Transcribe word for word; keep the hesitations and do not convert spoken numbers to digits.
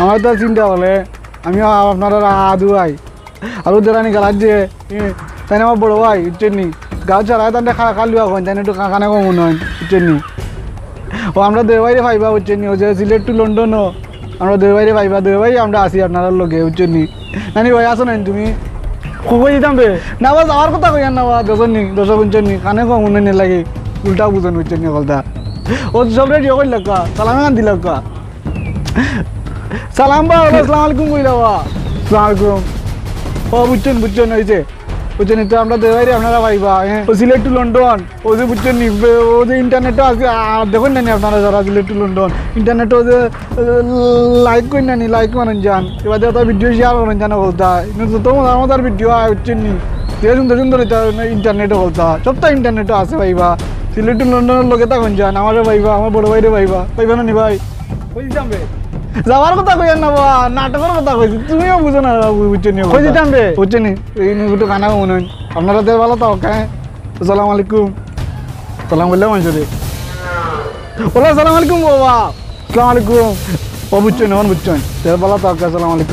আমার তো চিন্তা অইলে আমি আপনারার আদু ভাই। আর ওদের আনি গালার যে, এ, তাইন আমার বড় ভাই, বুঝছইন নি? গাঁও ছাড়ায় তানরে খা-, খালুয়া কইন, তাইন একটু কা-, কানে কম হুনইন, বুঝছইন নি? ও আমরা দুই ভাইরে পাইবা, বুঝছইন নি? ও যে সিলেট to লন্ডন ও, আমরা দুই ভাইরে পাইবা, দুই ভাই আমরা আছি আপনারার লগে, বুঝছইন নি? নানি ভাই, আছো নানি তুমি? কো-, কই দিতাম বে? না বা, যাওয়ার কথা কইয়ার না বা, দেখছইন নি? দর্শক হুনছইন নি? কানে কম হুনইন এর লাগি, উল্টা বুঝইন, বুঝছইন নি কথাটা? ও সব রেডি অইল লাগা, সালামে কান দিল লাগা। সালাম বা, ওয়ালাইকুম আসসালাম আলাইকুম কইলা বা। আসসালামু আলাইকুম। ও বুঝছইন, বুঝছইন, অইছে। বুঝছইন নি তো আমরা দুই ভাইরে আপনারা পাইবা, হ্যাঁ। ও সিলেট to লন্ডন, ও যে বুঝছইন নি, ও যে ইন্টারনেটও আছে, আর দেখইন নানি আপনারা যারা সিলেট to লন্ডন, ইন্টারনেটও যে, এ, লাইক কইন নানি, লাইক মারইন যান। এবার যে ভিডিও শেয়ার করইন যান, বলতা। কিন্তু যত মজার মজার ভিডিও আয়, বুঝছইন নি? যে সুন্দর সুন্দর ইটা ইন্টারনেটও বলতা। সবটা ইন্টারনেটও আছে পাইবা। সিলেট to লন্ডনর লগে থাকইন যান, আমারে পাইবা, আমার বড় ভাইরে পাইবা। পাইবা নানি ভাই? কই দিতাম বে? যাওয়ার কথা কইয়ার না বা, নাটকর কথা কইছি, তুমিও বুঝো না বাবু, বুঝছইন নি? কই দিতাম বে? বুঝছইন নি? এই নিয়ে একটু কানা মনে হয়। আপনারা তো ভালা থাকউক্কা, হ্যাঁ? আসসালামু আলাইকুম। সালাম করলে মানুষরে। ওলা আসসালামু আলাইকুম বাবা। আসসালামু আলাইকুম। ও বুঝছইন নি, অখন বুঝছইন নি? তো ভালা থাকউক্কা, আসসালামু আলাইকুম।